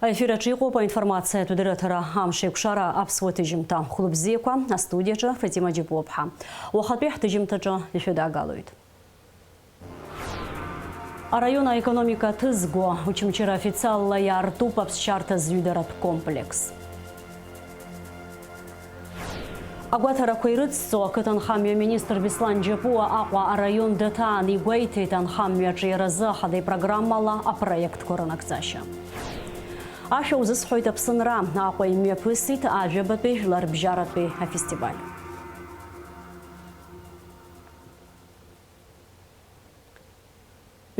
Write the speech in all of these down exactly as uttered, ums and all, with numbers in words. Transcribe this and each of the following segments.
Аефир аҿы иҟоуп аинформациатә дырраҭара «Амш еиқәшара» аԥсуа ҭыжьымҭа. Хәлыбзиақәа, астудиаҿы Фатима Џьапуаԥҳа. Уахатәи ҳҭыжьымҭаҿы ишәыдагалоит. Араион аекономика ҭызго Очамчыра официалла иаартуп аԥсшьарҭа зҩыдаратә комплекс. Агәаҭарақәа ирыцҵо ақыҭанхамҩа министр Беслан Џьапуа Аҟәа араион даҭаан игәеиҭеит анхамҩа аҿиаразы ахада ипрограммала апроектқәа рынагӡашьа. Ашәа узысҳәоит Аԥсынра, Аҟәа имҩаԥысит ажәабатәи жәларбжьаратәи афестиваль.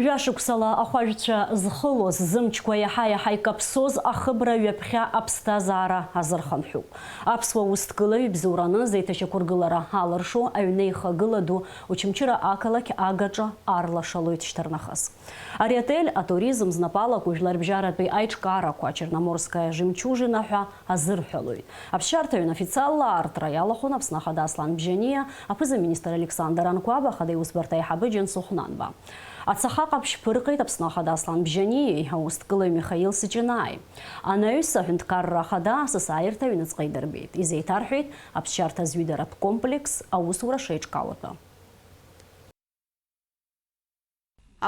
Жәашықәсала ахәажәцәа зхылоз, зымчқәа иаҳа-иаҳа икаԥсоз ахыбра ҩаԥхьа аԥсҭазаара азырхынҳәуп. Аԥсуа усҭгылаҩ ибзоураны зеиҭашьақәыргылара алыршо аҩны ихагыла ду Очамчыра ақалақь агаҿа арлашалоит шьҭарнахыс. Ари отель атуризм знапы алаку жәларбжьаратәи аиҿкаарақәа Черноморская жемчужина ҳәа азырҳәалоит. Аԥсшьарҭа аҩны официалла аартра иалахәын Аԥсны Ахада Аслан Бжьаниа, аԥыза-министр Александр Анқәаб, Ахада иусбарҭа аиҳабы Џьансыхә Нанба. Ацаха ҟаԥшь ԥырҟеит Аԥсны Ахада Аслан Бжьаниеи аусҭгылаҩ Михаил Сиҷынааи. Анаҩс аҳәынҭқарра ахада асасааирҭа аҩныҵҟа идырбеит. Изеиҭарҳәеит аԥсшьарҭа зҩыдаратә комплекс аусура шеиҿкаау атәы.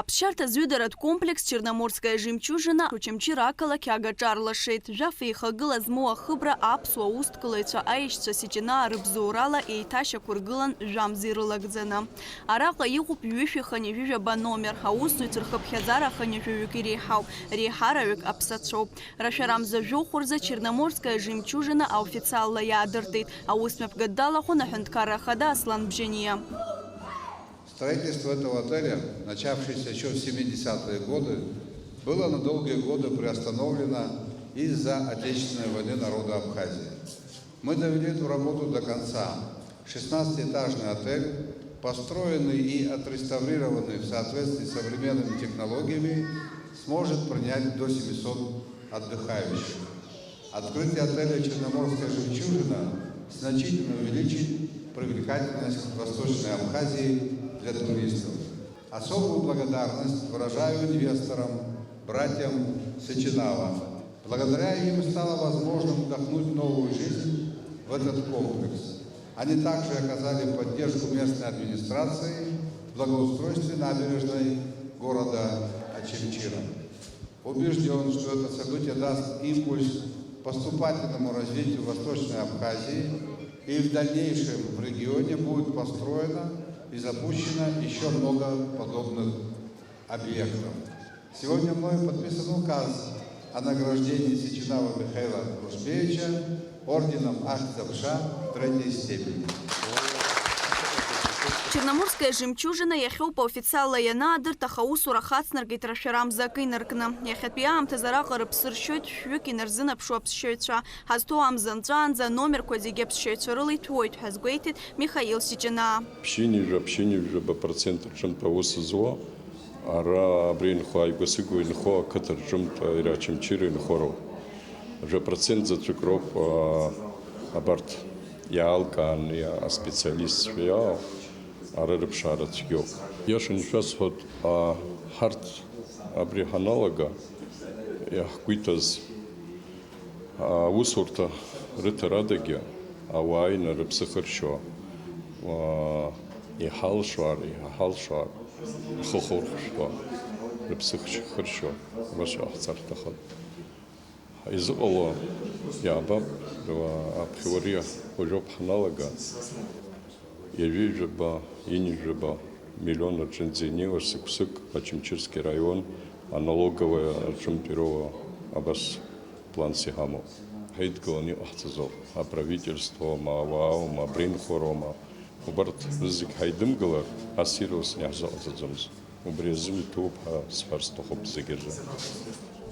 Аԥсшьарҭа зҩыдаратә комплекс Черноморская жемчужина Очамчыра ақалақь агаҿа арлашеит. Жәаф еихагыла змоу ахыбра аԥсуа усҭгылаҩцәа аишьцәа Сиҷынаа рыбзоурала еиҭашьақәыргылан жәамз ирылагӡаны. Араҟа иҟоуп ҩышәи хынҩажәижәаба номер, аусзуҩцәа рхыԥхьаӡара хынҩажәаҩык иреиҳауп, реиҳараҩык аԥсацәоуп. Рашәара мза жәохә рзы Черноморская жемчужина аофициалла иаадыртит, аусмҩаԥгатә далахәын аҳәынҭқарра ахада Аслан Бжьаниа. Строительство этого отеля, начавшееся ещё в семидесятые годы, было на долгие годы приостановлено из-за Отечественной войны народа Абхазии. Мы довели эту работу до конца. Шестнадцатиэтажный отель, построенный и отреставрированный в соответствии с современными технологиями, сможет принять до семисот отдыхающих. Открытие отеля «Черноморская жемчужина» значительно увеличит привлекательность Восточной Абхазии для туристов. Особую благодарность выражаю инвесторам, братьям Сеченава. Благодаря им стало возможным вдохнуть новую жизнь в этот комплекс. Они также оказали поддержку местной администрации в благоустройстве набережной города Очамчира. Убеждён, что это событие даст импульс поступательному развитию Восточной Абхазии, и в дальнейшем в регионе будет построено и запущено ещё много подобных объектов. Сегодня мной подписан указ о награждении Сеченава Михаила Рушбеевича орденом Ахьӡ-аԥша третьей степени. Черноморская жемчужина иахьоуп официалла ианаадырт, аха аусура хацнаркит рашәара мза акы инаркны. Иахьатәи аамҭазы араҟа рыԥсы ршьоит шәҩык инарзынаԥшуа аԥсшьаҩцәа. Ҳазҭоу амза нҵәаанӡа аномерқәа зегьы аԥсшьаҩцәа рыла иҭәуоит ҳәа азгәеиҭеит Михаил Сиҷынаа. Ԥшьынҩажәа, ԥшьынҩажәаба процент рҿынтә аус зуа, ара абри инхо, ааигәа-сыгәа инхо ақыҭа рҿынтә, иара Очамчыра инхо роуп. Жәа процент заҵәык роуп, аа, абарҭ иаалкаан, иа-, аспециалистцәа иаау, ара рыԥшаара цәгьоуп. Иашаны ишәасҳәоит, аа, ҳарҭ абри ҳаналага, иаҳгәиҭаз, аа, аусурҭа рыҭарадагьы ауаа ааины рыԥсы хыршьуа, аа, иҳалшо ар, иҳалшо ар, рхы хырхәшәтәуа, рыԥсы хыршьуа, убас иҟаҳҵар рҭахын. Изыҟало иаабап, аԥхьа уариа уажәоуп ҳаналага, ҩажәижәаба, ҩынҩажәаба миллион рҿынӡа инеиуа шықәсык Очамчырски араион аналоговая рҿынтә ироуа абас планс иҳамоуп. Ҳаидгыланы иҟаҳҵаз ауп. Аправительствоума, ауааума, абри инхо роума, убарҭ рызегь ҳаидымгылар, ас ирласны иаҳзыҟаҵаӡомызт. Убри азын иҭоуп ҳәа сҳәар сҭахуп зегьы рзы.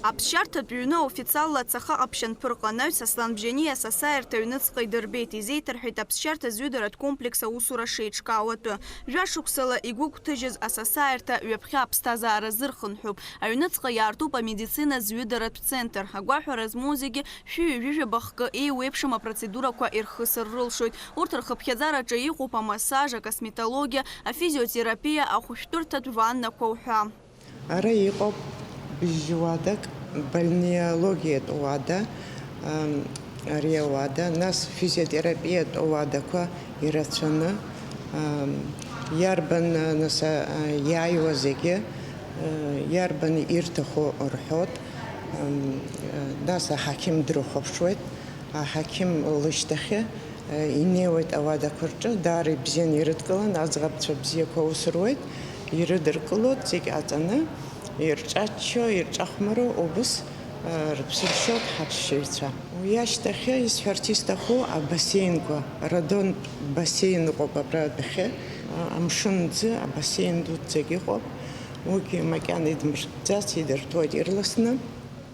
Аԥсшьарҭатә ҩны официалла ацаха ҟаԥшь анԥырҟа анаҩс Аслан Бжьаниа асасааирҭа аҩныҵҟа идырбеит, изеиҭарҳәеит аԥсшьарҭа зҩыдаратә комплекс аусура шеиҿкаау атәы. Жәашықәсала игәыгәҭажьыз асасааирҭа ҩаԥхьа аԥсҭазаара азырхынҳәуп, аҩныҵҟа иаартуп амедицина зҩыдаратә центр, агәаҳәара змоу зегьы шәи ҩажәижәаба хкы еиуеиԥшым апроцедурақәа ирхысыр рылшоит. Урҭ рхыԥхьаӡараҿы иҟоуп амассаж, акосметологиа, афизиотерапиа, ахәышәтәырҭатә ваннақәа уҳәа. Ара иҟоуп быжьуадак, Бальнеологиатә уада, ам, ари ауада, нас физиотерапиатә уадақәа ирацәаны, ам, иарбан, а, нас, а, иааиуа зегьы, а, иарбан ирҭаху рҳәоит, ам, а, нас аҳақьым дрыхәаԥшуеит, аҳақьым лышьҭахьы, а, инеиуеит ауадақәа рҿы, даара ибзианы ирыдкылан, аӡӷабцәа бзиақәа аус руеит, ирыдыркылоит зегь аҵаны, ирҿаччо, ирҿахәмаруа убыс, а, рыԥсы ршьоит ҳаԥсшьаҩцәа. Уи ашьҭахьы исҳәарц исҭаху абассеинқәа, радонтә бассеин ыҟоуп абра адәахьы, а, амшын ӡы абассеин дуӡӡагь ыҟоуп, уигьы макьана идмыртәӡац идырҭоит ирласны.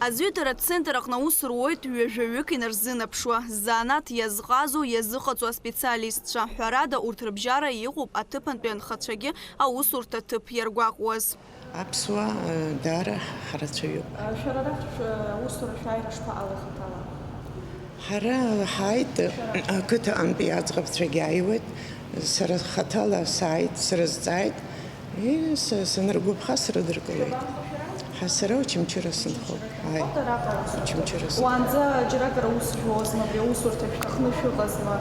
Азҩыдаратә центр аҟны аус руеит ҩажәаҩык инарзынаԥшуа, ззанааҭ иазҟазоу, иазыҟаҵоу аспециалистцәа. Ҳәарада, урҭ рыбжьара иҟоуп аҭыԥантәи анхацәагьы аусурҭа ҭыԥ иаргәаҟуаз. Аԥсуаа, э, даара ҳрацәаҩуп. Шәара рахь шәусура шәааира шԥаҟало хаҭала? Ҳара ҳааит, ақыҭа антәи аӡӷабцәагьы ааиуеит, сара хаҭала сааит, срызҵааит. Ии, са-, саныргәаԥха, срыдыркылеит. Ҳа сара Очамчыра сынхоит. Ааи. Очамчыра сынхоит. Уаанӡа џьаракыр аус жәуазма, абри аусурҭа шәҭахны шәыҟазма,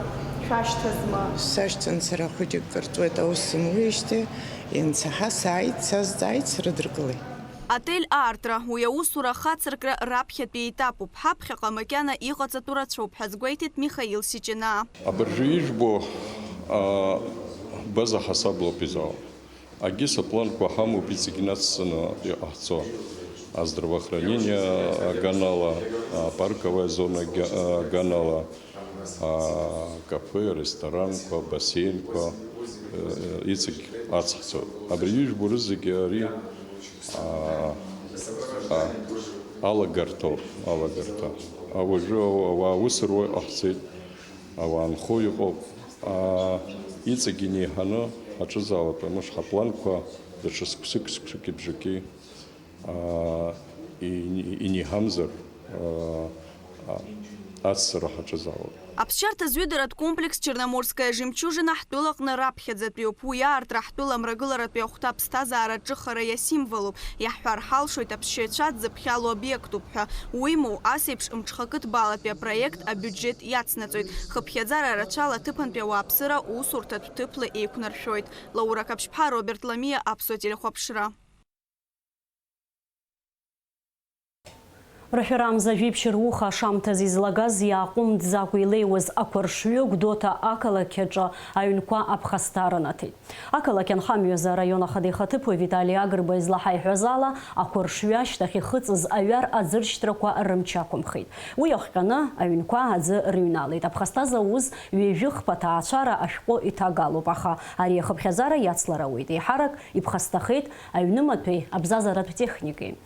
шәашьҭазма? Сашьцан сара хәыҷык кыр ҵуеит аус сымуижьҭеи, иансаҳа сааит, сазҵааит, срыдыркылеит. Отель аартра, уи аусура ахацыркра раԥхьатәи етапуп, ҳаԥхьаҟа макьана иҟаҵатәу рацәоуп ҳәа азгәеиҭеит Михаил Сиҷынаа. Абыржәы ижәбо, а, база ҳасаблоуп изаауа. Агьыс апланқәа ҳамоуп иҵегь инацҵаны иҟаҳҵо. А здравоохранение аганала, а парковая зона га-, аганала, а кафе, ресторанқәа, бассейнқәа, э, иҵегь ацҳҵоит. Абри ижәбо рызегьы ари, а, а, алагарҭоуп, алагарҭа. А уажәы ауаа ус руа иҟаҳҵеит, ауаа нхо иҟоуп. А, иҵегь инеиҳаны ҳаҿызаауеит, амш ҳапланқәа даҽа сықәсык, сықәсыки бжаки, а, ини-, иниҳамзар, а, а, ацҵара ҳаҿызаауеит. Аԥсшьарҭа зҩыдаратә комплекс Черноморская жемчужина ҳтәылаҟны раԥхьаӡатәиуп. Уи аартра ҳтәыла мрагыларатәи ахәҭа аԥсҭазаара аҿыхара иасимволуп. Иаҳҳәар ҳалшоит, аԥсшьаҩцәа дзыԥхьало обиектуп ҳәа. Уимоу, ас еиԥш мҽхакы ҭбаалатәи апроект абиуџьет иацнаҵоит. Хыԥхьаӡара рацәала аҭыԥантәи ауааԥсыра усурҭатә ҭыԥла еиқәнаршәоит. Лаура Қаԥшьԥҳа, Роберт Ламиа, Аԥсуа телехәаԥшра. Рашәарамза жәиԥшь руха ашамҭаз излагаз иааҟәымҵӡакәа илеиуаз ақәаршҩы Гәдоуҭа ақалақь аҿы аҩнқәа аԥхасҭа рынаҭеит. Ақалақь анхамҩазы араион ахада ихаҭыԥуаҩ Витали Агрба излаҳаиҳәаз ала, ақәаршҩы ашьҭахь ихыҵыз аҩар аӡыршьҭрақәа рымч ақәымхеит. Уи иахҟьаны аҩнқәа аӡы рыҩналеит. Аԥхасҭа зауз ҩажәи хԥа ҭаацәара ашәҟәы иҭагалоуп, аха ари ахыԥхьаӡара иацлар ауеит. Еиҳарак иԥхасҭахеит аҩнымаҭәеи абзазаратә техникеи.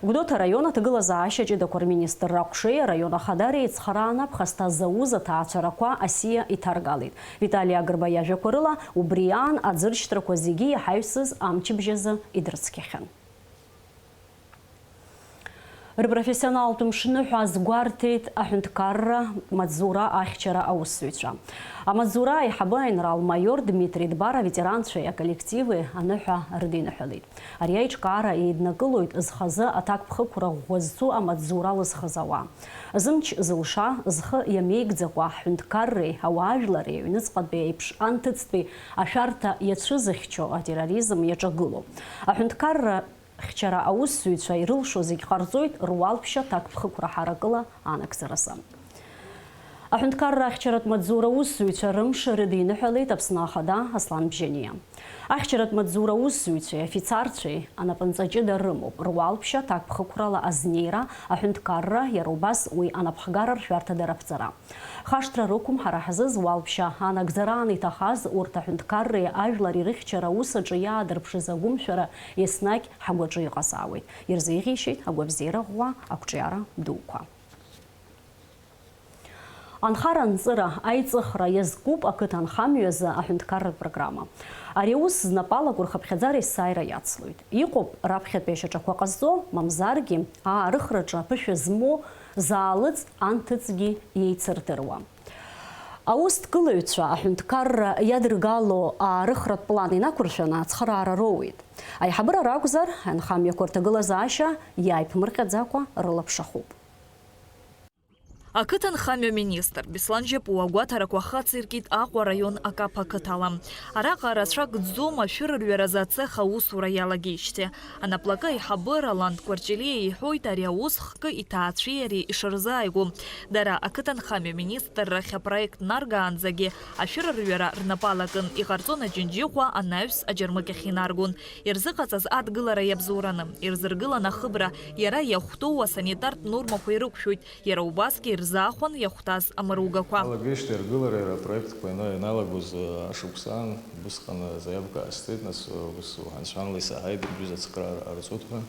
Гәдоуҭа араион аҭагылазаашьа ҷыдақәа рминистрра аҟәшеи араион ахадареи еицхырааны аԥхасҭа зауз аҭаацәарақәа асиа иҭаргалеит. Витали Агрба иажәақәа рыла, убри аан аӡыршьҭрақәа зегьы иаҳаҩсыз амчыбжь азы идрыцқьахьан. Рпрофессионалтә мшныҳәа азгәарҭеит аҳәынҭқарра маҵзура ахьчара аусзуҩцәа. Амаҵзура аиҳабы аинрал-маиор Дмитри Дбар аветеранцәеи аколлективи аныҳәа рыдиныҳәалеит. Ари аиҿкаара еиднакылоит зхазы аҭакԥхықәра ӷәӷәа зцу амаҵзура лызхыз ауаа. Зымч зылша, зхы иамеигӡакәа ҳҳәынҭқарреи ауаажәлари аҩныҵҟатәи еиԥш анҭыҵтәи ашәарҭа иацәызыхьчо атерроризм иаҿагылоуп. Аҳәынҭқарра хьчара аусзуҩцәа ирылшо зегь ҟарҵоит руалԥшьа ҭакԥхықәра ҳаракыла анагӡаразы. Аҳәынҭқарра ахьчаратә маҵзура усзуҩцәа рымш рыдиныҳәалеит Аԥсны Ахада Аслан Бжьаниа. Ахьчаратә маҵзура усзуҩцәеи афицарцәеи анапынҵа ҷыда рымоуп, руалԥшьа ҭакԥхықәрала азнеира, аҳәынҭқарра, иара убас уи анапхгара ршәарҭа дараԥҵара. Хашҭра рықәым ҳара ҳзы зуалԥшьа анагӡараан иҭахаз урҭ аҳәынҭқарреи ажәлари рыхьчара аус аҿы иаадырԥшыз агәымшәара еснагь ҳгәаҿы иҟазаауеит. Ирзеиӷьеишьеит агәабзиара ӷәӷәа, ақәҿиара дуқәа. Анхара-анҵыра, аиҵыхра иазкуп ақыҭа анхамҩазы аҳәынҭқарратә программа. Ари аус знапалақәа рхыԥхьаӡара есааира иацлоит. Иҟоуп раԥхьатәи ашьаҿақәа ҟазҵо, мамзаргьы аарыхраҿы аԥышәа змоу заалыҵ анҭыҵгьы иеицырдыруа. Аусҭгылаҩцәа аҳәынҭқарра иадыргало аарыхратә план инақәыршәаны ацхыраара роуеит. Аиҳабыра ракәзар, анхамҩақәа рҭагылазаашьа иааиԥмырҟьаӡакәа рылаԥш ахуп. Ақыҭанхамҩа министр Беслан Џьапуа агәаҭарақәа ахы ациркит Аҟәа араион Акаԥ ақыҭала. Араҟа рацәак ӡӡом ашәырырҩаразы ацех аусура иалагеижьҭеи. Анаплакы аиҳабы Роланд Кәарҷелиа иҳәоит ари аус хкы иҭаацәеи иареи ишырзааигәоу. Дара ақыҭанхамҩа министррахь апроект наргаанӡагьы ашәырырҩара рнапы алакын, иҟарҵон аџьынџьыхәа, анаҩс аџьармыкьахь инаргон. Ирзыҟаҵаз адгылара иабзоураны, ирзыргылан ахыбра, иара иахәҭоу асанитартә нормақәа ирықәшәоит, иара убасгьы ирзаахәан иахәҭаз амыругақәа. Алагеижьҭеи аргылара иара апроектқәа ина-, иналагоз, э, ашықәс аан, убысҟан, э, заявка ҟасҵеит, нас, э, ус уҳәан-сҳәанла исаҳаит, ибжьыз ацхыраара ҟарҵоит ҳәа.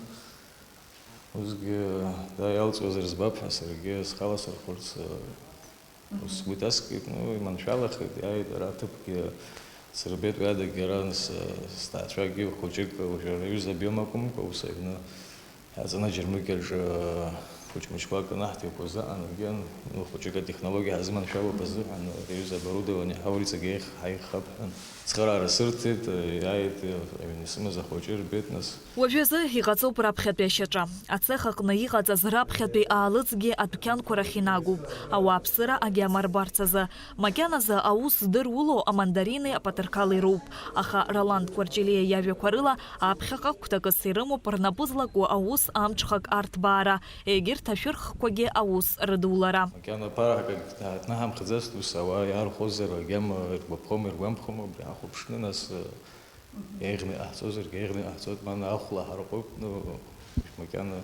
Усгьы, да, иалҵуазар збап ҳәа саргьы схала сырхәырц, э, ус сгәы иҭаскит, ну, иманшәалахеит, иааит, ара аҭыԥгьы сырбеит, уи адагьы ара, нас, э, сҭаацәагьы хәыҷык, уажәы аҩыза обиом акәымкәа, ус аҩны иаҵаны аџьармыкьаҿ, э, хәыҷ-мыҷқәак анаҳҭиқәоз аҟан, егьан, ну, хәыҷык атехнологиа ҳазыманшәалоуп азыҳәан, ари аҩыза оборудование ҳауриҵагь еих-, ҳаиӷьхап ҳәа. Цхыраара сырҭеит, иааит, аҩны исымаз ахәыҷы ирбеит, нас. Уажәазы иҟаҵоуп раԥхьатәи ашьаҿа. Ацех аҟны иҟаҵаз раԥхьатәи аалыҵгьы адәқьанқәа рахь инагоуп, ауааԥсыра агьама рбарц азы. Макьаназы аус здыруало амандарини апатырқали роуп. Аха Роланд Кәарҷелиа иажәақәа рыла, аԥхьаҟа гәҭакыс ирымоуп рнапы злаку аус амҽхак арҭбаара, егьырҭ ашәырхқәагьы аус рыдулара. Макьана ԥарак ак-, ак-, ааҭнаҳамхӡацт, ус ауаа иаархәозар, агьама иргәаԥхома, иргәамԥхома, убри ҳахәаԥшны, нас, э, еиӷьны иҟаҳҵозаргьы еиӷьны иҟаҳҵоит, ман ахәла ҳарҟәып, ну, макьана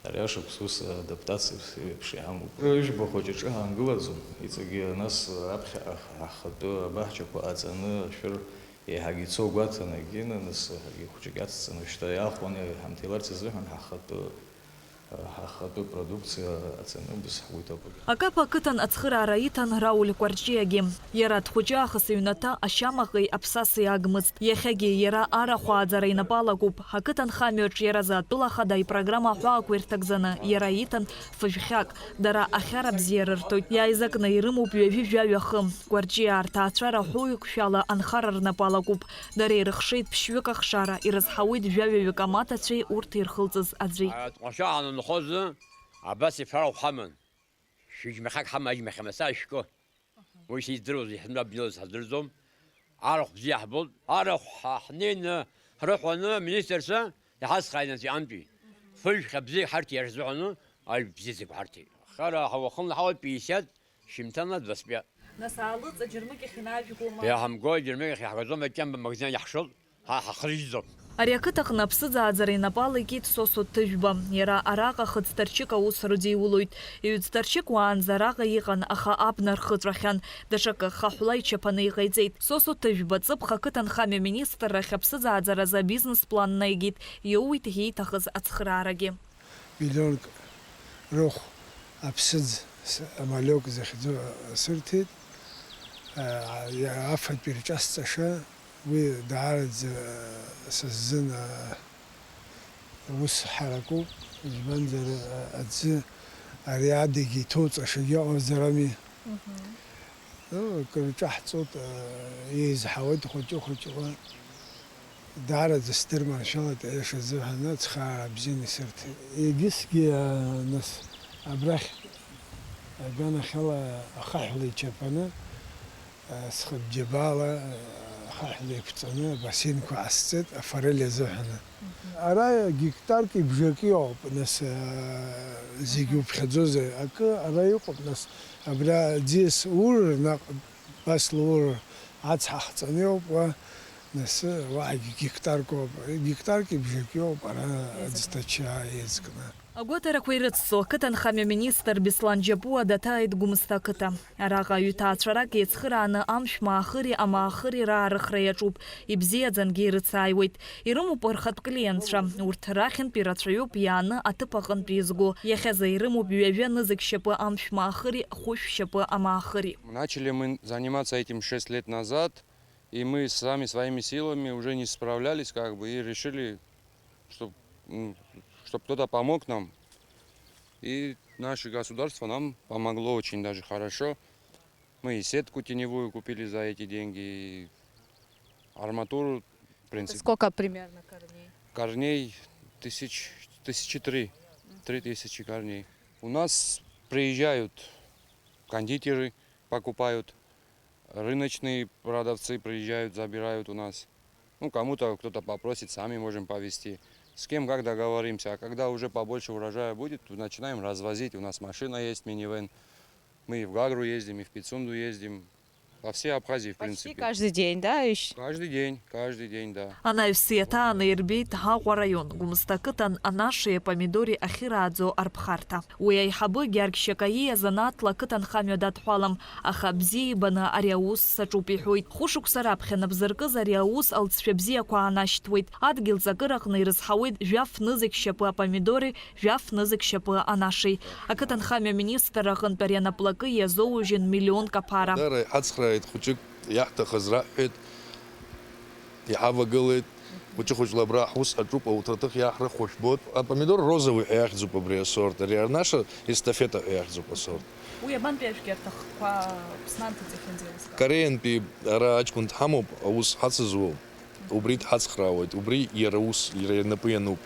ари ашықәс ус адаптациа еиԥш иҳамоуп. Ҩажәба хәыҷ аҿы ҳаангылаӡом, иҵегьы, нас, аԥхьаҟа ҳахатәы абаҳчақәа аҵаны, ашәыр еиҳагьы ицо гәаҭаны, егьины, нас, ҳаргьы хәыҷык иацҵаны, шьҭа иаахәаны иҳамҭеиларц азыҳәан ҳахатәы ҳахатәы продукциа ацаны убас ҳгәы иҭоуп. Акаԥ ақыҭан ацхыраара иҭан Рауль Кәарҷиагьы. Иара дхәыҷы аахыс иҩнаҭа ашьамаҟеи аԥсасеи агмызт. Иахьагьы иара арахә ааӡара инапы алакуп. Ақыҭанхамҩаҿ иаразы атәыла ахада ипрограмма аҳәаақәа ирҭагӡаны иара иҭан фыжәхьак. Дара ахьара бзиа рырҭоит. Иааизакны ирымоуп ҩажәи жәаҩа хы. Кәарҷиаа рҭаацәара ҳәоуҩыкшәала анхара рнапы алакуп. Дара ирыхшеит ԥшьҩык ахшара, ирызҳауеит жәаҩаҩык амаҭацәеи урҭ ирхылҵыз аӡәи. Атҟәашьа ҳанынхозы, абас ишәарахә ҳаман. Шәыџьмахьак ҳаман, аџьмахь амаса ашәкы. Уи сиздыруаз, иҳәны абнилаз ҳаздырӡом. Арахә бзиа ҳбоит. Арахә ҳа-, ҳнеины ҳрыҳәаны аминистрцәа иҳацхрааит анҵәи антәи. Фыжәхьа бзиак ҳарҭеит иара ҳзыҳәаны, ажә бзиа зегь ҳарҭеит. Хара ҳауахынла ҳауа пятьдесят, шьымҭанла двадцать пять. Нас аалыҵ аџьармыкьахь инажәгома? Иаҳамго аџьармыкьахь иаҳгаӡом, аҷамба магазин иаҳшоит, ҳа ҳахрыжьӡом. Ари ақыҭаҟны аԥсыӡааӡара инапы алакит Сосо Ҭыжәба. Иара араҟа хыҵҭарчык аус рыдиулоит. Ҩыҵҭарчык уаанӡа араҟа иҟан, аха абна рхыҵәахьан. Даҽакы хаҳәла ичаԥаны иҟаиҵеит. Сосо Ҭыжәба ҵыԥх ақыҭанхамҩа министррахь аԥсыӡааӡаразы абизнес план наигеит, иоуит ииҭахыз ацхыраарагьы. Миллионк рыхә аԥсыӡ с-, амалиок захьӡу сырҭеит. А, афатәи рҿасҵаша, уи даараӡа са сзын, а, ус ҳаракуп, избанзар, а, аӡы ари адагьы иҭоуҵашагьы ыҟазар ами. Мгм. Ну, акыр ҿаҳҵоит, а, еизҳауеит хәыҷы-хәыҷла. Даараӡа сдырманшәалеит, аиаша азыҳәан, ацхыраара бзианы исырҭеит. Егьысгьы, а, нас, абрахь, аганахьала ахаҳәла ичаԥаны, а, схатә џьабаала, а, ахаҳәла еиқәҵаны, абасинқәа ҟасҵеит, афорель азыҳәаны. Ара гектарки бжаки ауп, нас, а, зегь уԥхьаӡозар, акы ара иҟоуп, нас, абра аӡиас ур, наҟ Бас лур ацҳа ҳҵаны иоуп уа, нас уаагьы гектарк ауп, гектарки бжаки ауп ара аӡҭача еизкны. Агәаҭарақәа ирыцҵо ақыҭанхамҩа министр Беслан Џьапуа даҭааит Гәымсҭа ақыҭа. Араҟа ҩҭаацәарак еицхырааны амшә маахыри амаахыри раарыхра иаҿуп, ибзиаӡангьы ирыцааиуеит. Ирымоуп рхатә клиентцәа, урҭ рахьынтә ирацәаҩуп иааны аҭыԥ аҟынтә изго. Иахьазы ирымоуп ҩажәа нызқь шьапы амшә маахыри хәышә шьапы амаахыри. Начали мы заниматься этим шесть лет назад, и мы сами своими силами уже не справлялись, как бы, и решили, чтоб, м, чтоб кто-то помог нам. И наше государство нам помогло очень даже хорошо. Мы и сетку теневую купили за эти деньги, и арматуру, в принципе. Сколько примерно корней? Корней тысяч, тысячи три, три тысячи корней. У нас приезжают кондитеры, покупают, рыночные продавцы приезжают, забирают у нас. Ну, кому-то кто-то попросит, сами можем повезти. С кем как договоримся. А когда уже побольше урожая будет, то начинаем развозить. У нас машина есть, минивэн. Мы и в Гагру ездим, и в Пицунду ездим. По всей Абхазии, в Почти принципе. Каждый день, да? Ещё? Каждый день, каждый день, да. Анаҩс иаҭааны ирбеит Аҟәа араион Гәымсҭа ақыҭан анашеи апомидори ахьырааӡо арԥхарҭа. Уи аиҳабы Гьаргь Шьакаиа занааҭла ақыҭанхамҩа дадҳәалам, аха бзиа ибаны ари аус саҿуп иҳәоит. Хәышықәса раԥхьа нап зыркыз ари аус алҵшәа бзиақәа аанашьҭуеит. Адгьыл ҵакыраҟны ирызҳауеит жәаф нызқь шьапы апомидори, жәаф нызқь шьапы анашеи. Ақыҭанхамҩа аминистр аҟынтә ари анаплакы иазоужьын миллионк аԥара. Дара иҳацхрааит, хәыҷык иаҳҭахыз раҳҳәеит, иҳавагылеит. Хәыҷы-хәыҷла абра ҳус аҿуп, ауҭраҭых иаҳрыхәо жәбоит. Апомидор розовый ҳәа иахьӡуп абри асорт, ари анаша эстафета ҳәа иахьӡуп асорт. Уи абантәи ажәгьы арҭахқәа Аԥсны анҭыҵ иахьынӡеилыскаауа? Кореантәи ара аҷкәын дҳамоуп, аус ҳацызуа, убри дҳацхраауеит, убри иара ус, иара инапы иануп.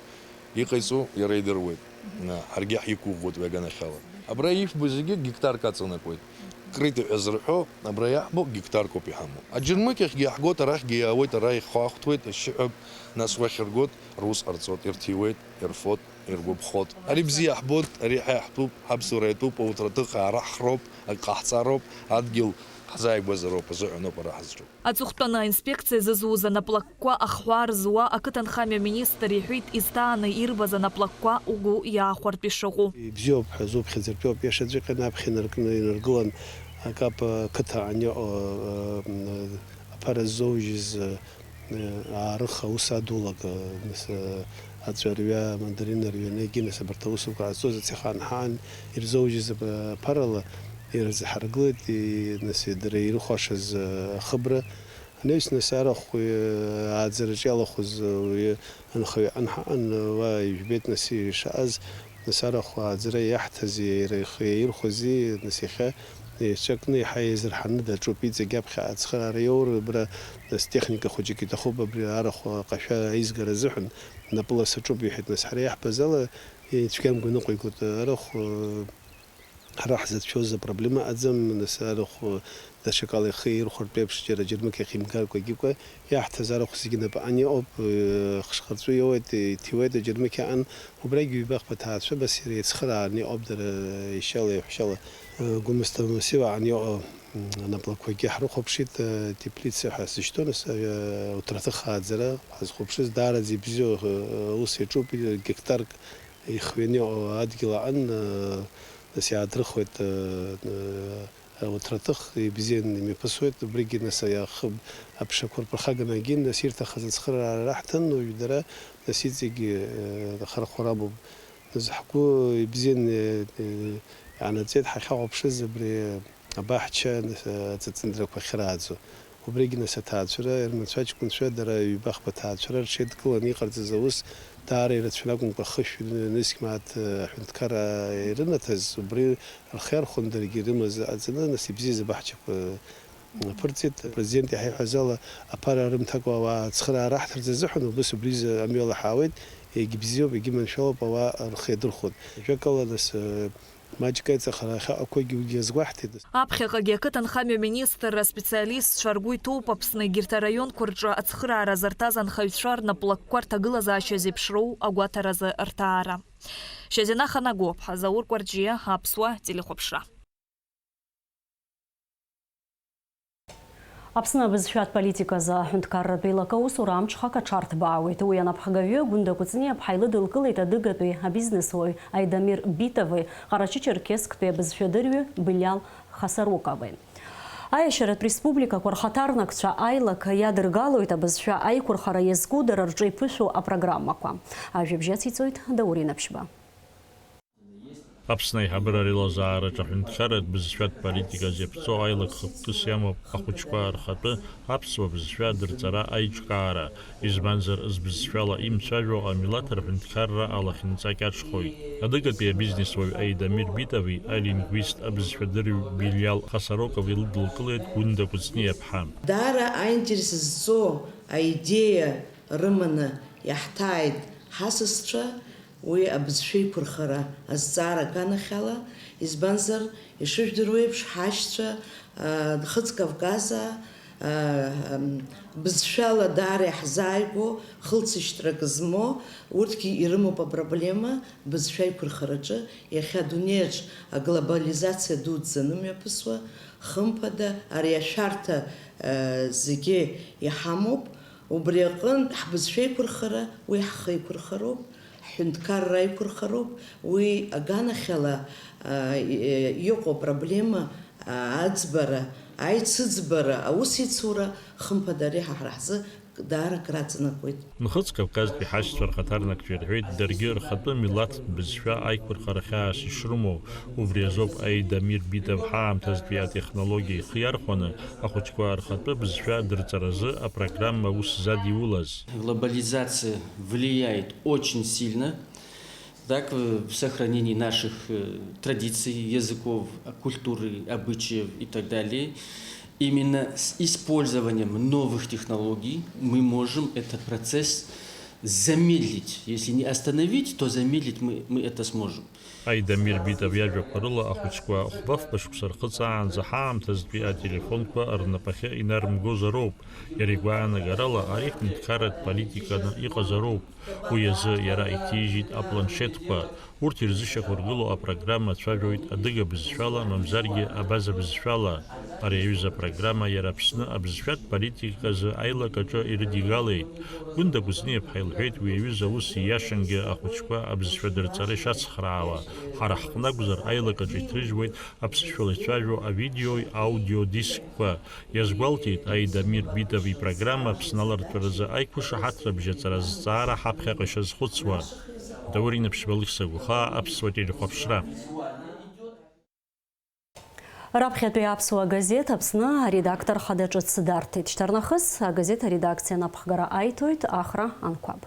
Иҟаиҵо иара идыруеит. Ҳаргьы ҳиқәгәыӷуеит уи аганахьала. Абра ижәбо зегьы гектарк аҵанакуеит. Крыты ҳәа зырҳәо, абра иаҳбо гектаркоуп иҳамоу. Аџьармыкьахьгьы иаҳгоит, арахьгьы иаауеит, ара ихы ахәҭуеит, ашьшьыҳәа, нас уахь иргоит, рус ҟарҵоит, ирҭиуеит, ирфоит, иргәаԥхоит. Ари бзиа иаҳбоит, ари ҳа иаҳтәуп, ҳаԥсуара иатәуп, ауҭраҭых ара ҳхроуп, ак ҟаҳҵароуп, адгьыл ҳзааигәазароуп азыҳәаноуп ара ҳазҿу. Аҵыхәтәаны аинспекциа зызуз анаплакқәа ахҳәаа рзуа ақыҭанхамҩа аминистр иҳәеит, изҭааны ирбаз анаплакқәа угәы иаахәартә ишыҟоу. Ибзиоуп ҳәа зуԥхьаӡартәиоуп, иашаҵәҟьаны аԥхьа инаркны инаргылан, акап ақыҭа аниоҟа аԥара ззоужьыз аарыха аус адулага, нас, аҵәа рҩа, амандарина рҩа, егьи нас абарҭ аусқәа ҟазҵоз ацех анҳаан ирзоужьыз аԥарала ирзаҳаргылеит, и-, нас, дара ирыхәашаз ахыбра. Анаҩс, нас, арахә, э, ааӡараҿы иалахәыз, э, уи анхаҩы анҳаан, уа ижәбеит, нас, ишааз, нас, арахә ааӡара иаҳҭази, иара ихы иаирхәази, нас, иахьа еицәакны иаҳа еизырҳаны даҿуп, иҵегь аԥхьа ацхыраара иоур, абра, нас, техника хәыҷык иҭахуп, абри арахә аҟашәа аизгара азыҳәан, напыла саҿуп, иҳәеит, нас, ҳара иаҳбаз ала, ицәгьамгәа ныҟәигоит арахә, э, Ҳара ҳзацәшәоз апроблема ыҟаӡам, нас арахә даҽакала ихы ирхәартә еиԥш, џьара џьармыкьа ихимгаркәагьы кәа, иаҳҭаз арахә зегьы напаҟны иҟоуп, хышхарҵәы иоуеит, иҭиуеит аџьармыкьа аҟны, убрагь ҩба-хԥа ҭаацәа абас иреицхырааны иҟоуп дара ишьала-еиҳәшьала. Гәымсҭа амассив аҟны иҟоу анаплакқәагьы ҳрыхәаԥшит, теплица ҳәа сышьҭоу, нас ауҭраҭых ааӡара ҳазхәаԥшыз даараӡа ибзиоу аус иаҿуп, гектарк ихҩаны иҟоу адгьыл аҟны, нас иаадрыхуеит, ауҭраҭых ибзианы имҩаԥысуеит, убригьы нас ахыб аԥшақәа рԥырхаганагьы, нас ирҭахыз ацхыраара раҳҭан, уажә дара, нас иҵегьы, хархәара амоуп. Нас ҳгәы ибзианы иаанаҵеит ҳахьахәаԥшыз абри абаҳча, нас, аҵыҵындрақәа ахьырааӡо. Убригь нас аҭаацәара, рмацәа аҷкәынцәа, дара ҩба-хԥа ҭаацәара рҽеидкыланы иҟарҵаз аус даара ирацәаны акәымкәа, хышә нызқь мааҭ аҳәынҭқарра ирынаҭаз, убри рхы иархәон даргьы ирымаз аҵаны, нас ибзиаз абаҳчақәа аԥырҵеит. Апрезидент иаҳа иҳәаз ала, аԥара рымҭакәа ауаа ацхыраара раҳҭарц азыҳәан, убыс убризы амҩала ҳаауеит, егьбзиоуп, егьыманшәалоуп, ауаа рхы иадырхәоит. Ажәакала, нас, Маҷк аиҵахара ахьаҟақәагьы уигьы азгәаҳҭеит. Аԥхьаҟагьы ақыҭанхамҩа министрра аспециалистцәа ргәы иҭоуп Аԥсны егьырҭ араионқәа рҿы ацхыраара зырҭаз анхаҩцәа рнаплакқәа рҭагылазаашьа зеиԥшроу агәаҭаразы рҭаара. Шьазина Ханагәыԥҳа, Заур Кәарҷиа, Аԥсуа телехәаԥшра. Аԥсны абызшәатә политиказы аҳәынҭқарратә еилакы аусура амҽхак аҽарҭбаауеит. Уи анапхгаҩы Гәында Кәыҵниаԥҳа илыдылкылеит адыгатәи абизнесуаҩ Айдамир Битови, Ҟарачы-Черкессктәи абызшәадырҩы Билиал Хасарукови. Аиашьаратә республикақәа рхаҭарнакцәа аилак иадыргалоит абызшәа аиқәырхара иазку дара рҿы иԥышәоу апрограммақәа. Ажәабжь ациҵоит Даур Инаԥшьба. Аԥсны аиҳабыра реилазаараҿы аҳәынҭқарратә бызшәатә политиказ иаԥҵоу аилак хықәкыс иамоуп ахәыҷқәа рхатәы аԥсуа бызшәа адырҵара аиҿкаара, избанзар, збызшәала имцәажәо амилаҭ рҳәынҭқарра алахьынҵа кьаҿхоит. Адыгатәи абизнесуаҩ Аидамир Битови алингвист, абызшәадырҩ Билиал Хасарокови лыдылкылеит Гәында Кәыҵниаԥҳа. Даара аинтерес зҵоу аидеиа рыманы иаҳҭааит ҳасасцәа. Уи абызшәеиқәырхара азҵаара аганахьала, избанзар, ишыжәдыруеиԥш, ҳашьцәа, аа, Нхыҵ Кавказаа, аа, м, бызшәала даара иаҳзааигәоу, хылҵышьҭрак змоу, урҭгьы ирымоуп апроблема бызшәа аиқәырхараҿы, иахьа адунеиаҿ аглобализациа дуӡӡаны мҩаԥысуа, хымԥада, ари ашәарҭа, аа, зегьы иҳамоуп. Убри аҟынтә, ҳбызшәа еиқәырхара, уи ҳхы еиқәырхароуп, ҳҳәынҭқарра аиқәырхароуп, уи аганахьала, а, и-, иҟоу апроблема, а, аӡбара, аицыӡбара, аусеицура, хымԥада, ари ҳа ҳара ҳзы даара акраҵанакуеит. Нхыҵ Кавказтәи ҳашьцәа рхаҭарнакцәа ирҳәеит, даргьы рхатәы милаҭтә бызшәа аиқәырхара хьаас ишрымоу. Убри азоуп Аидамир Битов ҳаамҭазтәи атехнологиа ихы иархәаны, ахәыҷқәа рхатәы бызшәа адырҵаразы апрограмма аус задиулаз. Глобализация влияет очень сильно, так, в сохранении наших, э, традиций, языков, культуры, обычаев и так далее. Именно с использованием новых технологий мы можем этот процесс замедлить. Если не остановить, то замедлить мы, мы это сможем. Аидамир Битов иажәақәа рыла, ахәыҷқәа хәба-фба шықәса рхыҵаанӡа ҳаамҭазтәи ателефонқәа рнапахьы инарымгозароуп. Иара игәаанагарала, ари ҳәынҭқарратә политиканы иҟазароуп. Уи азы иара иҭижьит апланшетқәа. Урҭ ирзышьақәыргылоу апрограмма цәажәоит адыга бызшәала, мамзаргьы абаза бызшәала. Ари аҩыза апрограмма иара Аԥсны абызшәатә политикаказы аилак аҿы ирыдигалеит. Гәында Кәыҵниаԥҳа илҳәеит, уи аҩыза аус ииашангьы ахәыҷқәа абызшәа дырҵара ишацхраауа. Ҳара ҳҟны акәзар, аилак аҿы иҭрыжьуеит аԥсышәала ицәажәо авидеои аудиодискқәа. Иазгәалҭеит Аидамир Битов ипрограмма Аԥсны аларҵәаразы аиқәышаҳаҭра бжьаҵара азҵаара ҳаԥхьаҟа ишазхәыцуа. Даур Инаԥшьба, Алықьса Гәхаа, Аԥсуа телехәаԥшра. Раԥхьатәи аԥсуа газеҭ Аԥсны аредактор хада ҿыц дарҭеит. Шьҭарнахыс агазеҭ аредакциа напхгара аиҭоит Ахра Анқәаб.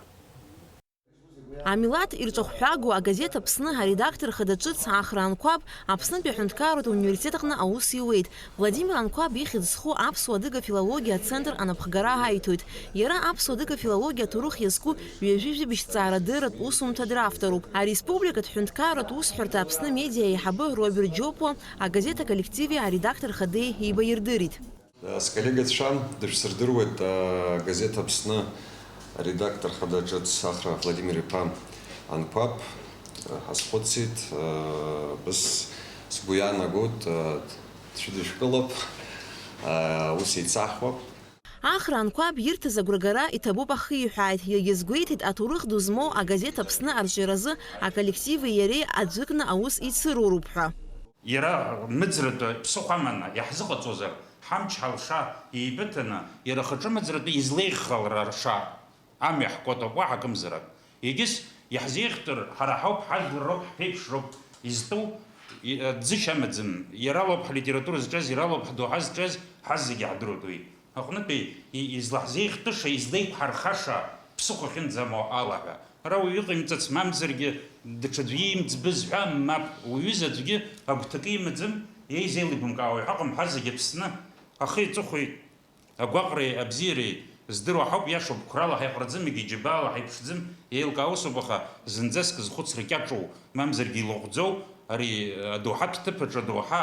Амилаҭ ирҿахәҳәагоу агазеҭ Аԥсны аредактор хада ҿыц Ахра Анқәаб Аԥснытәи аҳәынҭқарратә университет аҟны аус иуеит. Владимир Анқәаб ихьӡ зху аԥсуа-адыга филологиа ацентр анапхгара аиҭоит. Иара аԥсуа-адыга филологиа аҭоурых иазку ҩажәи жәибжь ҭҵаарадырратә усумҭа дравторуп. Ареспубликатә ҳәынҭқарратә усҳәарҭа Аԥсны медиа аиҳабы Роберт Џьопуа агазеҭ аколлективи аредактор хадеи еибаирдырит. Сколлегацәа дышәсырдыруеит, агазеҭ Аԥсны аредактор хада ҿыц Ахра Владимир-иԥа Анқәаб, ҳазхәыцит, быс сгәы иаанагоит, дшәыдышәкылап, ус еицаҳуап. Ахра Анқәаб ирҭаз агәрагара иҭабуп ахиҳәааит, иагьазгәеиҭеит аҭоурых ду змоу агазеҭ Аԥсны арҿиаразы аколлективи иареи аӡәыкны аус еицыруроуп ҳәа. Иара мыӡратәы ԥсыхәа аманы иаҳзыҟаҵозар, ҳамч ҳалша еибыҭаны, иара ахаҿы мыӡратәы излеиӷьхалар арша амҩа ҳкуатәуп, уаҳа акымзарак. Егьыс иаҳзеиӷьтәыр, ҳара ҳауп, ҳажәлар роуп, ҳԥеиԥш роуп изтәу, и-, ӡышьа амаӡам. Иара лоуп ҳлитература зҿиаз, иара лоуп ҳдоуҳа зҿиаз, ҳазегьы ҳдыруеит уи. Аҟнытәи и-, излаҳзеиӷьтәыша, излеиқәҳархаша ԥсыхәа ахьынӡамоу ала ҳәа. Ара уаҩы иҟаимҵац, мамзаргьы даҽаӡәы иимӡбыз ҳәа, мап, уҩыза аӡәгьы агәҭакы имаӡам, еизеилибамкаауа ҳәа ыҟам ҳәа зегьы Аԥсны ахи аҵыхәеи, агәаҟреи абзиареи здыруа ҳауп, иашоуп, қәрала ҳаиҟәраӡам, егьи џьабаала ҳаиԥшӡам, еилкаау усоуп, аха зынӡаск зхәыцра кьаҿу, мамзаргьы илаӷәӡоу, ари адоуҳатә ҭыԥ аҿы адоуҳа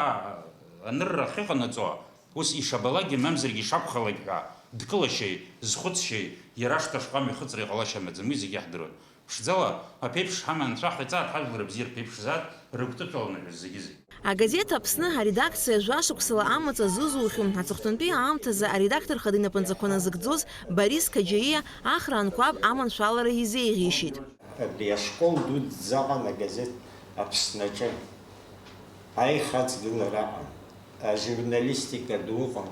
анырра ахьыҟанаҵо, ус ишабалакгьы, мамзаргьы ишакәхалак ҳәа, дкылашьеи, зхәыцшьеи, иара ашҭа шҟа мҩахыҵра иҟалашьа амаӡам, уи зегьы иаҳдыруан. Ԥшӡала, аԥеиԥш ҳаман анцәа ҳаиҵааит, ҳажәлар абзиа рԥеиԥшзааит, рыгәҭыҭәаланы ҳәа зегьы-зегь. Агазеҭ Аԥсны аредакциа жәашықәсала амаҵ азызухьоу, аҵыхәтәантәи аамҭазы аредактор хада инапынҵақәа назыгӡоз Борис Қаџьаиа Ахра Анқәаб аманшәалара изеиӷьеишьеит. Абри ашкол дуӡӡа ыҟан агазеҭ Аԥснаҿы. Аихаҵгылара ыҟан, ажурналистика ду ыҟан.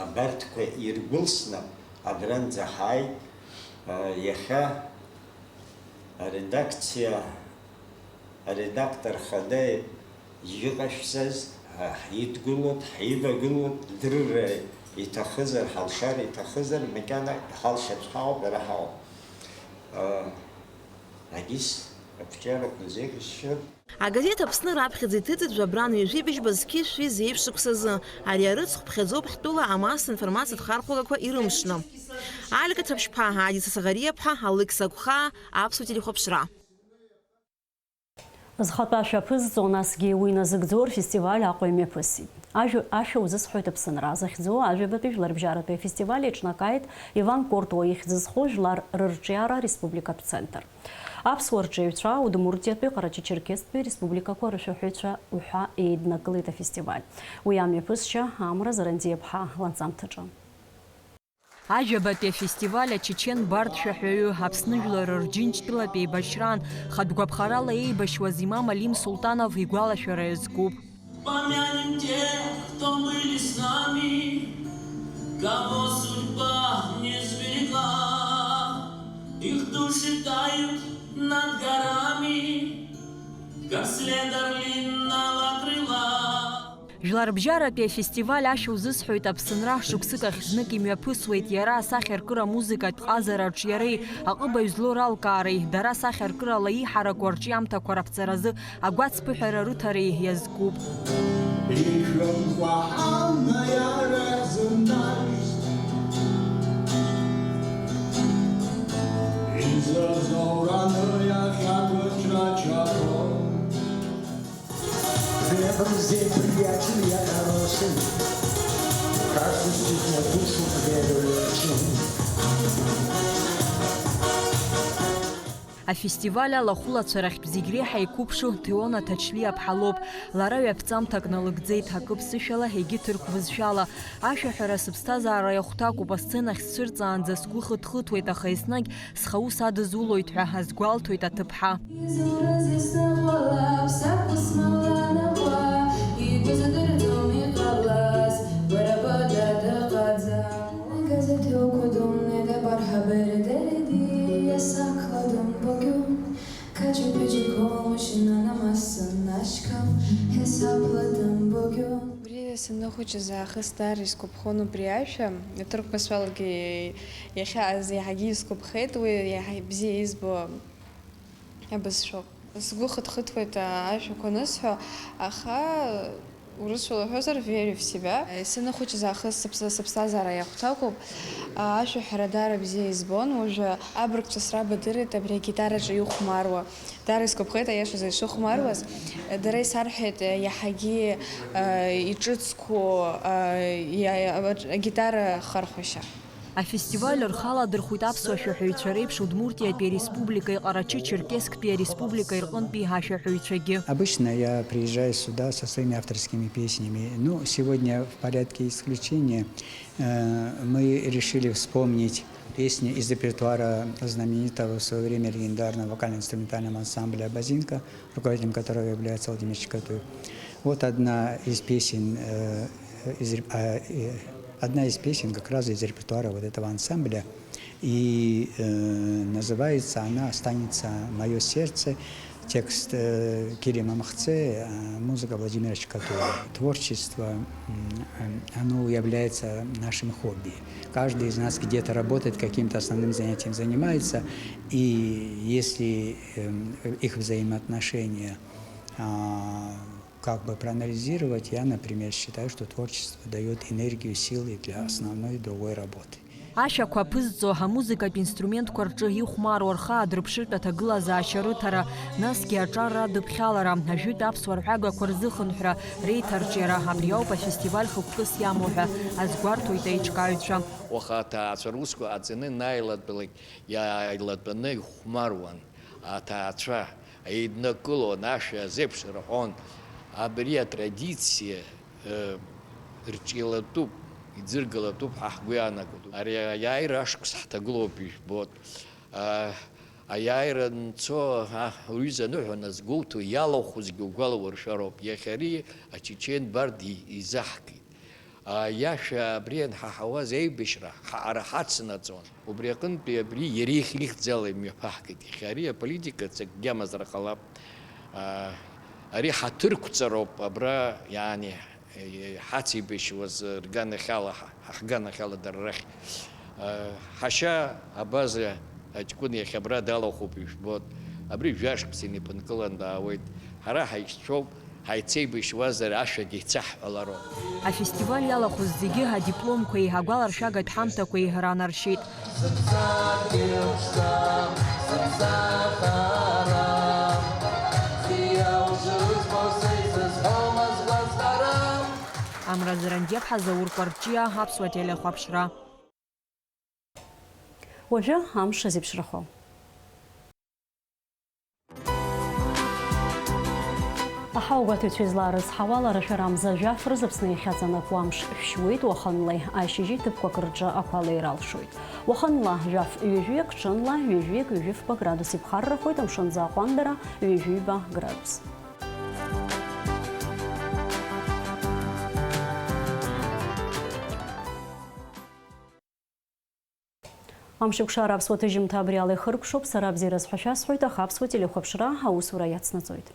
Абарҭқәа иргәылсны абранӡа ҳааит. Иахьа аредакциа Аредактор хада иҟашәҵаз, ҳидгылоит, ҳивагылоит, дырра иҭахызар, ҳалшар иҭахызар, макьана ҳалшаҵәҟьа ауп, ара ҳауп. Агьыс ақәҿиарақәа зеиӷьасшьоит. Агазеҭ Аԥсны раԥхьаӡа иҭыҵит жәабран ҩажәи быжьба зқьи шәи зеиԥш шықәсазы. Ари арыцхә ԥхьаӡоуп ҳтәыла амассатә информациатә хархәагақәа ирымшны. Алика Ҭаԥшьԥҳа, Адица Саӷариаԥҳа, Алықьса Гәхаа, Аԥсуа телехәаԥшра. Зхатәы ашәа аԥызҵо, насгьы уи назыгӡо рфестиваль Аҟәа имҩаԥысит. Ажәа, ашәа узысҳәоит Аԥсынра захьӡу ажәабатәи жәларбжьаратәи афестиваль еиҿнакааит Иван Кортуа ихьӡ зху жәлар рырҿиара республикатә центр. Аԥсуа рҿиаҩцәа, Удмуртиатәи, Ҟарачы-Черкесктәи республикақәа рышәаҳәаҩцәа уҳәа еиднакылеит афестиваль. Уи амҩаԥысшьа Амра Зарандиаԥҳа ланҵамҭаҿы. Ажәабатәи афестиваль ачечен бард шәаҳәаҩы, Аԥсны жәлар рџьынџьтәылатә еибашьраан хатә гәаԥхарала еибашьуаз имам Алим Султанов игәалашәара иазкуп. Помянем тех, кто были с нами, кого судьба не сберегла. Их души тают над горами, как след орлиного крыла. Жәларбжьаратәи афестиваль ашәа узысҳәоит Аԥсынра, шықәсык ахь знык имҩаԥысуеит иара асахьаркыра музыкатә ҟазараҿ иареи аҟыбаҩ злоу ралкаареи, дара асахьаркырала иҳараку арҿиамҭақәа раԥҵаразы агәацԥыҳәара рыҭареи иазкуп. Ишәымкәа ҳамнаиара ҳзыннаҩс, изазоураны иахьа ҭынчра чароуп. Выбор здесь приятель я хороший, как пустить на душу к берегу. Афестиваль алахәылацәа рахьтә зегь реиҳа иқәыԥшу Ҭеона Ҭачлиаԥҳа лоуп. Лара ҩаԥҵамҭак налыгӡеит, акы ԥсышәала, егьи ҭырқә бызшәала. Ашәаҳәара сыԥсҭазаара иахәҭакуп, асценахь сцәырҵаанӡа сгәы хыҭхыҭуеит, аха еснагь схы аус адызулоит ҳәа азгәалҭоит аҭыԥҳа. Изурыз исныҟәалап сакәысмаланакуа, игәы задырӡом иҟалаз, бара быда дыҟаӡам. Газеҭ иуқәа думнеит, абар ҳабеределеди, иасакла думбогьун, каҷы-пыҷы колмышьна намасын ашьқам, ҳесабла дымбогьун. Убри саныхәыҷыз аахыс даара исгәаԥхон убри ашәа, аҭырқәбызшәалагьы иахьааз иаҳагьы исгәаԥхеит, уи иаҳа бзиа избо абызшәоуп. Сгәы хыҭхыҭуеит, а, ашәақәа анысҳәо, аха урысшәала уҳәозар, верю в себя. Саныхәыҷыз аахыс сыԥс-, сыԥсҭазаара иахәҭакуп. А, ашәаҳәара даара бзиа избон. Уажәы абыргцәа срабадырит абри агитараҿы ихәмаруа. Даара исгәаԥхеит, аиашазы, ишыхәмаруаз. Дара исарҳәеит, иаҳагьы, а, иҿыцқәоу, а, иа-, агитара хархәашьа. Афестиваль рхы аладырхәит аԥсуа шәаҳәаҩцәа реиԥш Удмуртиатәи ареспубликеи Ҟарачы-Черкесктәи ареспубликеи рҟынтәи ашәаҳәаҩцәагьы. Обычно я приезжаю сюда со своими авторскими песнями. Ну, сегодня в порядке исключения, э, мы решили вспомнить песни из репертуара знаменитого в своё время легендарного вокально-инструментального ансамбля «Абазинка», руководителем которого является Владимир Чикатуев. Вот одна из песен, э, из реп-, а, э, одна из песен как раз из репертуара вот этого ансамбля. И, э, называется она «Останется моё сердце». Текст, э, Кири Мамахце, э, музыка Владимира Чикатуева. Творчество, м, э, оно является нашим хобби. Каждый из нас где-то работает, каким-то основным занятием занимается. И если, эм, их взаимоотношения, а, как бы проанализировать, я, например, считаю, что творчество даёт энергию, силы для основной другой работы. Ашәақәа аԥызҵо, амузыкатә инструментқәа рҿы ихәмаруа рхы аадырԥшыртә аҭагылазаашьа рыҭара, насгьы аҿар радыԥхьалара, ажәытә аԥсуа рҳәагақәа рзыхынҳәра, реиҭарҿиара, абри ауп афестиваль хықәкыс иамоу ҳәа азгәарҭоит аиҿкааҩцәа. Уаха аҭаацәа русқәа аҵаны наилатәалак иааилатәаны ихәмаруан аҭаацәа. Еиднакылон, ашәа азеиԥш рҳәон. Абри атрадициа, э, рҿиалатәуп, иӡыргалатәуп ҳәа ҳгәы иаанагоит. Ари аиааира ашықәс ҳҭагылоуп, ижәбоит. А, аиааира анцо, а, уҩыза аныҳәа назгәоуҭо, иалахәызгьы угәалауршәароуп. Иахьа ари ачечен бард и-, изаҳкит. Аиашәа абри анҳаҳауаз, аибашьра ҳара ҳацнаҵон. Убри аҟынтәи абри иара ихьӡала имҩаԥаҳгеит. Иахьа ари аполитика ҵакгьы амазар ҟалап. Ари ҳаҭырқәҵароуп абра, иаани, ҳацеибашьуаз рганахьала, ҳа-, ҳганахьала дара рахь. Ҳашьа Абаза аҷкәын иахьа абра далахәуп, ижәбоит. Абри жәашықәса инеиԥынкылан даауеит. Ҳара ҳаишьцәоуп, ҳаицеибашьуазар ашәагь еицаҳҳәалароуп. Афестиваль иалахәыз зегьы адипломқәеи агәаларшәагатә ҳамҭақәеи ранаршьеит. Сыԥсадгьыл ԥшӡам, сыԥсахарам, бзиа ушызбо са исызҳәом азгәазхара. Амра Зарандиаԥҳа, Заур Кәарҷиа, Аԥсуа телехәаԥшра. Уажәы амш зеиԥшрахо. Аҳауагәаҭаҩцәа излаарыцҳауа, аларашәара амза жәаф рызаԥсны иахьаҵанакуа амш шәшьуеит, уахынлеи ашьыжьи ҭыԥқәак рҿы ақәа леира алшоит. Уахынла жәаф ҩажәиак, ҽынла ҩажәиак, ҩажәи фба градус иԥхаррахоит, амшынӡы аҟәандара ҩажәиба градус. Амшеикәшара аԥсуа ҭыжьымҭа абри ала ихыркәшоуп, сара абзиараз ҳәа шәасҳәоит, аха аԥсуа телехәаԥшра аусура иацнаҵоит.